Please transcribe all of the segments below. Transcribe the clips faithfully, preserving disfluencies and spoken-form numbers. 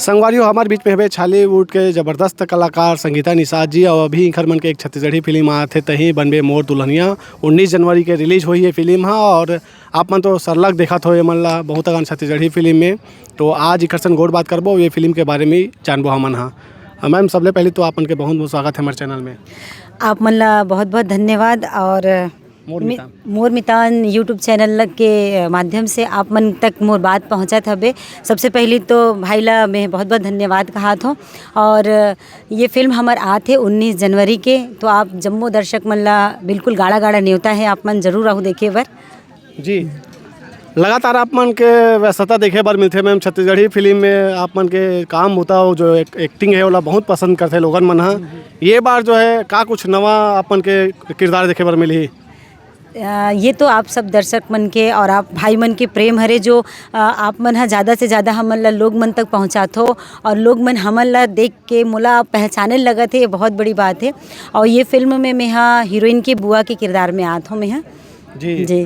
संगवारी हो, हमारे बीच में हवे छॉलीवुड के जबरदस्त कलाकार संगीता निषाद जी, और अभी इंखर मन के एक छत्तीसगढ़ी फिल्म आत हे, तही बनबे मोर दुल्हनिया। उन्नीस जनवरी के रिलीज होही ये फिल्म हा, और आप मन तो सरलग देखत हो ये मन ला बहुत अकन छत्तीसगढ़ी फिल्म में। तो आज इंखर सन गोठ बात करबो, ये फिल्म के बारे में जानबो हमन हा। मैम, सबले पहले तो आप मन के बहुत बहुत स्वागत है हमारे चैनल में। आप मन ला बहुत बहुत धन्यवाद। और मोर मि-, मितान। मोर मितान YouTube चैनल के माध्यम से आप मन तक मोर बात पहुँचत हवे। सबसे पहली तो भाई ला मैं बहुत बहुत धन्यवाद कहत हों। और ये फिल्म हमर आत हे उन्नीस जनवरी के, तो आप जम्मो दर्शक मन ला बिल्कुल गाड़ा गाड़ा नेवता है, आप मन जरूर आहू देखे बर। जी, लगातार आप मन के व्यस्तता देखे बर मिलथे मैम। छत्तीसगढ़ी फिल्म में आप मन के काम होता हो, जो एक, एक्टिंग है, ओला बहुत पसंद करथे लोगन मन हा। ये बार जो है, का कुछ नवा आप मन के किरदार देखे बर मिलही? अ, ये तो आप सब दर्शक मन के और आप भाई मन के प्रेम हरे, जो, अ, आप मन ह ज़्यादा से ज़्यादा हमन ला लोग मन तक पहुँचात हो और लोग मन हमन ला देख के मोला पहचाने लगत हे, ये बहुत बड़ी बात है। और ये फिल्म में मैं हा हीरोइन के बुआ के किरदार में आत हों मैं हा। जी। जी।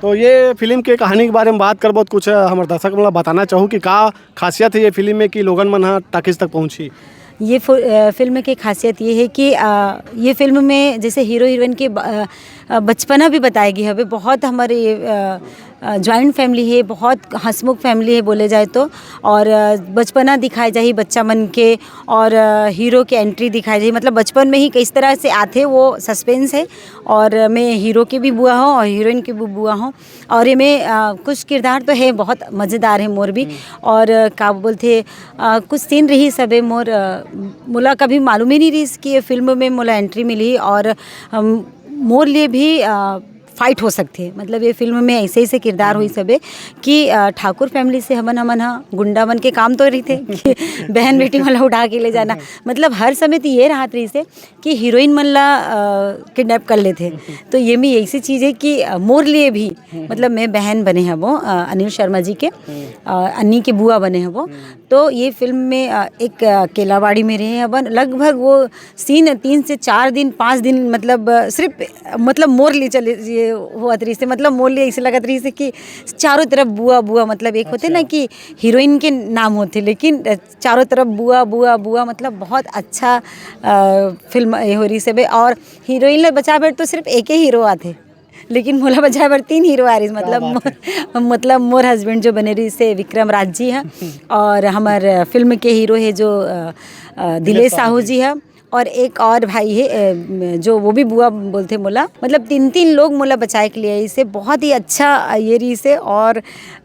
तो ये फिल्म के कहानी के बारे में बात करबो, तो कुछ हमर दर्शक मन ला बताना चाहू कि का खासियत है ये फिल्म में कि लोगन मन हा टाकीज तक पहुँची? ये फु-, अ, फिल्म की खासियत ये है कि, अ, ये फिल्म में जैसे हीरो हीरोइन के ब-, अ, अ, बचपना भी बताए गए हवे। बहुत हमारे ये, अ, अ, जॉइंट फैमिली है, बहुत हंसमुख फैमिली है बोले जाए तो। और, अ, बचपना दिखाए जाही बच्चा मन के, और, अ, हीरो के एंट्री दिखाए जाही, मतलब बचपन में ही किस तरह से आथे वो सस्पेंस है। और मैं हीरो की भी बुआ हूँ और हीरोइन की भी बुआ हूँ। और एमे, अ, कुछ किरदार तो है, बहुत मज़ेदार है मोर भी। हम्म। और, अ, का बोलथे, अ, कुछ सीन रहिस हवे मोर, अ, मोला कभी मालूम ही नहीं रहिस कि ये फिल्म में मोला एंट्री मिली। और, अम, मोर लिए भी, अ, फाइट हो सकथे, मतलब ये फिल्म में ऐसे ऐसे किरदार होइस हवे कि, अ, ठाकुर फैमिली से हमन, हमन ह गुंडा मन के काम तो रहिथे कि बहन बेटी मन ला उठा के ले जाना, मतलब हर समय तो ये रहत रहिस हे कि हीरोइन मन ला, अ, किडनैप कर लेथे। तो ये में ऐसी चीज़ है कि, अ, मोर लिए भी, मतलब मैं बहन बने हबो, अ, अनिल शर्मा जी के, अ, अन्नी के बुआ बने हबो। तो ये फिल्म में, अ, एक, अ, केलावाड़ी में रहे हबन, लगभग वो सीन तीन से चार दिन, पाँच दिन, मतलब, अ, सिर्फ, अ, मतलब मोर लिए चले, ये होत रहिस हे, मतलब मोर लिए ऐसे लगत रहिस हे कि चारों तरफ बुआ बुआ, मतलब एक होथे ना अच्छा। कि हीरोइन के नाम होथे, लेकिन, अ, चारों तरफ बुआ, बुआ, बुआ, मतलब बहुत अच्छा, अ, फिल्म ये हो रहिस हवे। और हीरोइन ला बचाए बर तो सिर्फ एक ही हीरो आथे, लेकिन मोला बचाए बर तीन हीरो आ रहिस। क्या मतलब बात है। मोर, मतलब मोर हस्बैंड जो बने रहिस हे विक्रम राज जी ह, और हमर फिल्म के हीरो है जो, अ, अ, दिलेश दिलेश साहू साहू जी। जी ह, और एक और भाई है, अ, जो वो भी बुआ बोलथे मोला, मतलब तीन तीन लोग मोला बचाए के लिए आइस हे। बहुत ही अच्छा, अ, ये रहिस हे। और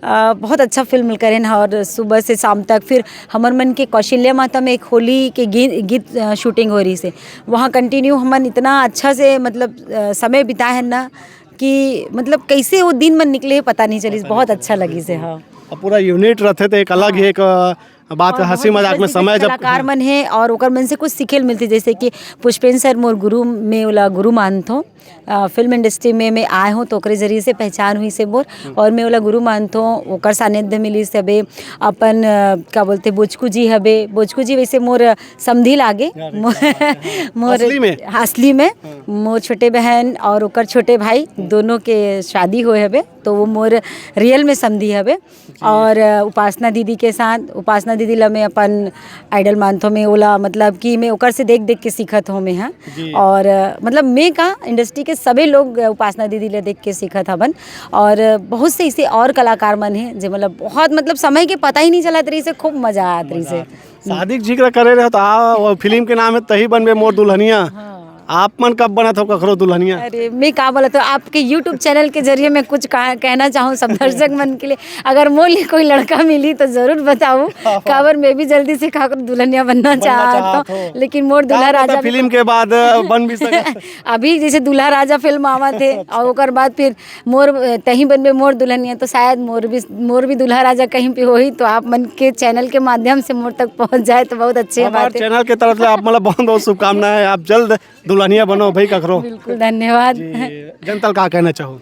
अ, बहुत अच्छा फिल्म करेन ह। और सुबह से शाम तक फिर हमर मन के कौशल्या माता में एक होली के गीत, गीत, अ, शूटिंग हो रहिस हे। वहाँ कंटिन्यू हमन इतना अच्छा से, मतलब, अ, समय बिताए हन ना कि, मतलब, कैसे वो दिन मन निकले हे, पता नहीं चलिस। पता नहीं बहुत चलिस, अच्छा लगिस हे, बिल्कुल। हाँ। अब पूरा यूनिट रहिथे तो एक अलग ही हाँ। एक, अ, बात, और हंसी बहुत मजाक में जबरदस्त समय जब कलाकार मन हे और ओकर मन से कुछ सीखे ल मिलथे, जैसे कि पुष्पेंद्र सर मोर गुरु, मैं ओला गुरु मानथों। अ, फिल्म इंडस्ट्री में मैं आए हों तो ओकरे जरिए से पहचान होइस हे मोर। हम्म। और मैं ओला गुरु मानथों, ओकर सानिध्य मिलिस हवे। अपन, अ, का बोलथे, बोचकू जी हवे, बोचकू जी वैसे मोर समधी लागे। अरे, मो-, क्या बात है, हाँ। मोर असली में? असली में, हाँ। मोर छोटे बहन और ओकर छोटे भाई हम्म। दोनों के शादी होए हवे, तो वो मोर रियल में समधी हवे। जी। और, अ, उपासना दीदी के साथ, उपासना दीदी ला मैं अपन आइडल मानथों, मैं ओला, मतलब कि मैं ओकर से देख देख के सीखत हों मैं, हाँ। जी। और, अ, मतलब मैं का, इंडस्ट्री के सभी लोग, अ, उपासना दीदी ला देख के सीखत हवन। और, अ, बहुत से ऐसे और कलाकार मन हे जे, मतलब, बहुत, मतलब, समय के पता ही नहीं चलत रहिस हे, खूब मजा आत रहिस हे। मजा आत। शादी के जिक्र करे रहे तो आ, वो फिल्म के नाम है तही बनबे मोर दुल्हनिया। हाँ। आप मन कब बनत हो कखरो दुल्हनिया? अरे, मैं का बोलत हों, आपके YouTube चैनल के जरिए मैं कुछ कहा-, कहना चाहूँ सब दर्शक मन के लिए, अगर मोर लिए कोई लड़का मिली तो जरूर बताओ, हाँ। काबर मैं भी जल्दी से काकर दुल्हनिया बनना बनना चाहत चाहत हों, हो। लेकिन मोर का दूल्हा पता राजा भी फिल्म के बाद, अ, बन भी सके। अभी जैसे दूल्हा राजा फिल्म आवत हे अच्छा। और ओकर बाद फिर मोर, अ, तही बनबे मोर दुल्हनिया, तो शायद मोर भी, मोर भी दूल्हा राजा कहीं पे होही, तो आप मन के चैनल के माध्यम से मोर तक पहुँच जाए तो बहुत अच्छे हमार बात है। चैनल के तरफ से आप मतलब बहुत बहुत शुभकामनाएं, आप जल्द दुल्हनिया बनो भाई कखरो। बिल्कुल, धन्यवाद। जी, जनता ल का कहना चाहू?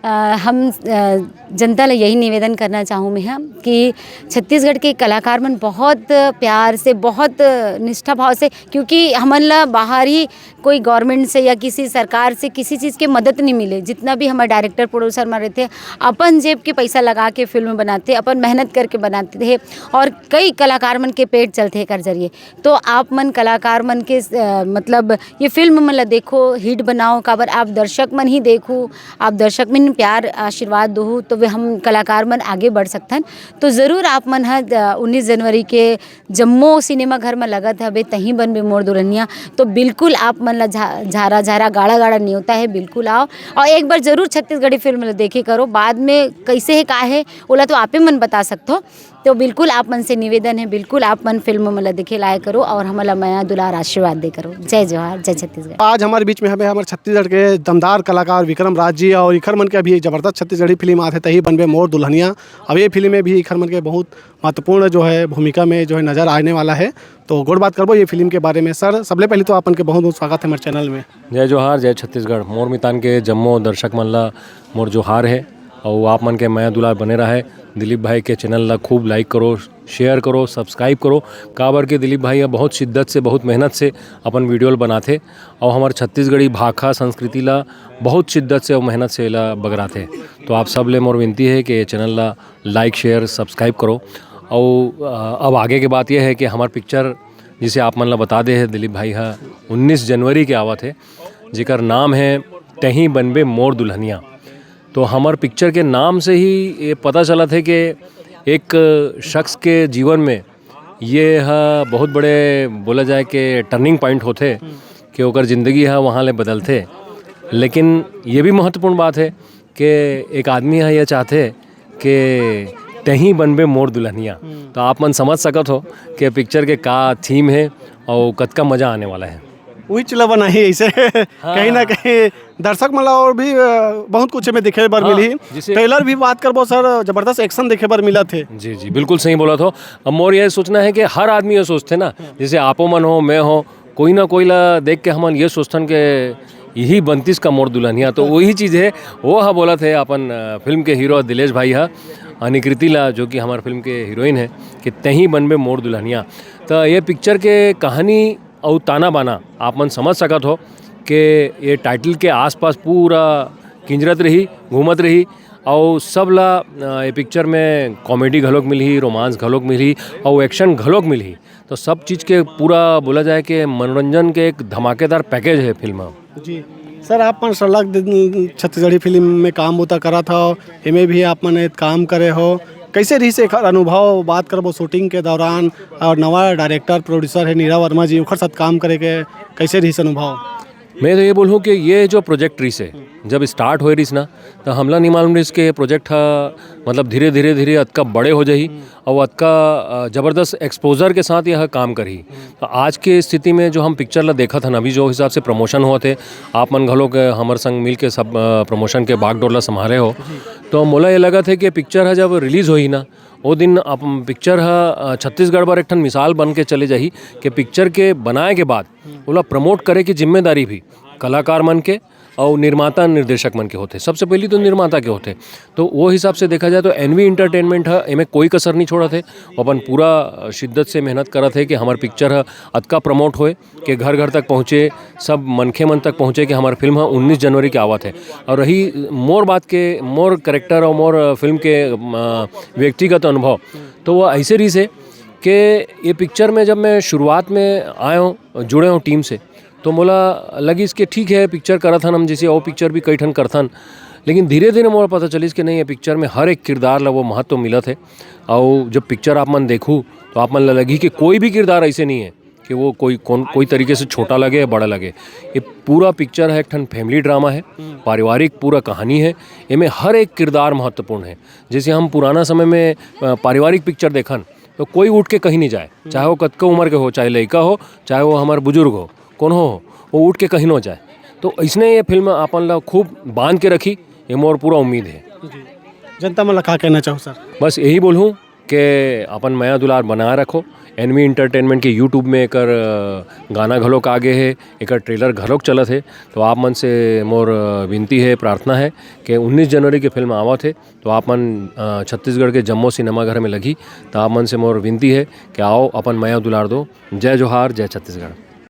अ, हम, अ, जनता ला यही निवेदन करना चाहूँ मैं ह कि छत्तीसगढ़ के कलाकार मन बहुत प्यार से, बहुत निष्ठा भाव से, क्योंकि हमन ला बाहरी कोई government से या किसी सरकार से किसी चीज़ के मदद नहीं मिले। जितना भी हमर director producer मन रहथे, अपन जेब के पैसा लगा के film बनाथे, अपन मेहनत करके बनाथे हे, और कई कलाकार मन के पेट चलथे एकर जरिए। तो आप मन कलाकार मन के, अ, मतलब ये film मन ला देखो, hit बनाओ, काबर आप दर्शक मन ही देखो, आप दर्शक मन प्यार आशीर्वाद दोहू, तो वे हम कलाकार मन आगे बढ़ सकथन। तो ज़रूर आप मन ह, अ, उन्नीस जनवरी के जम्मो सिनेमा घर म लगत हवे तहीं बनबे मोर दुल्हनिया, तो बिल्कुल आप मन ला झा-, झारा झारा, गाड़ा गाड़ा नेवता है, बिल्कुल आओ और एक बार जरूर छत्तीसगढ़ी film ला देखे करो। बाद में कैसे है, का है, ओला तो आपे मन बता सकथो। तो बिल्कुल आप मन से निवेदन है, बिल्कुल आप मन film मन ला देखे लाए करो और हमन ला मया दुलार आशीर्वाद दे करो। जय जोहार, जय छत्तीसगढ़। आज हमारे बीच में हवे हमर छत्तीसगढ़ के दमदार कलाकार विक्रम राज जी, और इखर मन के अभी एक जबरदस्त छत्तीसगढ़ी film आथे, तहीं बनबे मोर दुल्हनिया। अब ये film में भी इखर मन के बहुत महत्वपूर्ण जो है भूमिका में जो है नजर आने वाला है। तो गोठ बात करबो ये film के बारे में। Sir, सबले पहले तो आप मन के बहुत बहुत स्वागत है हमारे channel में। जय जोहार, जय छत्तीसगढ़। मोर मितान के जम्मो दर्शक मन ला मोर जोहार है, और आप मन के मया दुलार बने रहे। दिलीप भाई के channel ला खूब like करो, share करो, subscribe करो, काबर के दिलीप भाई ह बहुत शिद्दत से, बहुत मेहनत से अपन video ल बनाथे, और हमर छत्तीसगढ़ी भाखा संस्कृति ला बहुत शिद्दत से और मेहनत से एला बगराथे। तो आप सब ले मोर विनती है कि ये channel ला like, share, subscribe करो। और, अ, अब आगे के बात ये है कि हमार picture, जिसे आप मन ला बता दे है दिलीप भाई हा, उन्नीस जनवरी के आवत है, जेकर नाम है तहीं बनबे मोर दुल्हनिया। तो हमार picture के नाम से ही ये पता चलत है कि एक शख्स के जीवन में ये ह बहुत बड़े, बोला जाए कि turning point होथे, कि ओकर जिंदगी ह वहाँ ले बदलथे। लेकिन ये भी महत्वपूर्ण बात है कि एक आदमी ह ये चाहथे कि तहीं बनबे मोर दुल्हनिया। तो आप मन समझ सकत हो कि picture के का theme है और कतका मजा आने वाला है। उही चिल्ला बनाही ऐसे कहीं ना कहीं दर्शक मन ला और भी, अ, बहुत कुछ में देखे बर हाँ, मिलही। जैसे trailer भी बात करबो sir, जबरदस्त action देखे बर मिलत हे। जी, जी, बिल्कुल सही बोलत हो। अब मोर ये सोचना है कि हर आदमी ये सोचथे ना, जैसे आपो मन हो, मैं हो, कोई ना कोई ला देख के हमन ये सोचथन के यही बनतीस का मोर दुल्हनिया, तो वही चीज़ है। वो ह बोलत है अपन, अ, film के hero दिलेश भाई ह, अनिकृति ला, जो कि हमार film के heroine है, कि तहीं बनबे मोर दुल्हनिया। तो ये picture के कहानी अउ ताना बाना आप मन समझ सकत हो कि ये title के आसपास पूरा किंजरत रही, घूमत रही, अउ सब ला, अ, ये picture में comedy घलोक मिलही, romance घलोक मिलही, अउ action घलोक मिलही। तो सब चीज़ के पूरा बोला जाए कि मनोरंजन के एक धमाकेदार package है film ह। जी। Sir, आप मन सरलग दिन छत्तीसगढ़ी film में काम बूता करत हो, एमे भी आप मन काम करे हो, कैसे रहिस एखर अनुभव? बात करबो shooting के दौरान, और नवा director producer है नीरव वर्मा जी, ओखर साथ काम करे के कैसे रहिस अनुभव? मैं तो ये बोलूँ कि ये जो project रहिस है, जब start होए रहिस ना, तो हमला नहीं मालूम रहिस कि ये project ह, मतलब, धीरे, धीरे, धीरे अतका बड़े हो जाही, और अतका, अ, जबरदस्त exposure के साथ यह काम करही। तो आज के स्थिति में जो हम picture ला देखत हन, अभी जो हिसाब से promotion होत हे, आप मन घलोक हमर संग मिल के सब, अ, promotion के बागडोर ला संभारे हो, तो मोला ये लगत हे कि picture ह जब release होही ना, वो दिन आप picture ह, अ, छत्तीसगढ़ बर एक ठन मिसाल बन के चले जाही कि picture के बनाए के बाद ओला promote करे के जिम्मेदारी भी कलाकार मन के अउ निर्माता निर्देशक मन के होथे। सबसे पहली तो निर्माता के होथे। तो वो हिसाब से देखा जाए तो एनवी Entertainment ह एमे कोई कसर नहीं छोड़त हे। वो अपन पूरा, अ, शिद्दत से मेहनत करत हे कि हमार picture ह अतका promote होए, कि घर घर तक पहुँचे, सब मनखे मन तक पहुँचे कि हमार film ह उन्नीस जनवरी के आवत हे। और रही मोर बात के, मोर character और मोर film के, अ, व्यक्तिगत अनुभव, तो वो ऐसे रहिस हे कि ये picture में जब मैं शुरुआत में आए हूँ, जुड़े हूँ team से, तो मोला लगिस कि ठीक है, picture करत हन हम, जैसे और picture भी कई ठन करथन, लेकिन धीरे-धीरे मोला पता चलिस कि नहीं, ये picture में हर एक किरदार ला वो महत्व मिलत हे। अउ जब picture आप मन देखहू, तो आप मन ला लगही कि कोई भी किरदार ऐसे नहीं है कि वो कोई, कौन, कोई तरीके से छोटा लगे या बड़ा लगे। ये पूरा picture है, एक ठन family drama है, पारिवारिक पूरा कहानी है। एमे हर एक किरदार महत्वपूर्ण है। जैसे हम पुराना समय में, अ, पारिवारिक picture देखन, तो कोई उठ के कहीं नहीं जाए, चाहे वो कतका उम्र के हो, चाहे लड़का हो, चाहे वो हमार बुजुर्ग हो, कौन हो, वो उठ के कहीं न जाए। तो इसने ये film अपन ला खूब बांध के रखी, ये मोर पूरा उम्मीद है। जी। जनता मन ला का कहना चाहू sir? बस यही बोलूँ के अपन मया दुलार बनाए रखो। एनवी एंटरटेनमेंट के YouTube में एकर, अ, गाना घलोक आगे हे, एकर ट्रेलर घलोक चलत हे। तो आप मन से मोर, अ, विनती हे, प्रार्थना हे कि उन्नीस जनवरी के फिल्म आवत हे, तो आप मन, अ, छत्तीसगढ़ के जम्मो सिनेमा घर में लगही, तो आप मन से मोर विनती हे कि आओ, अपन मया दुलार दो। जय जोहार, जय छत्तीसगढ़।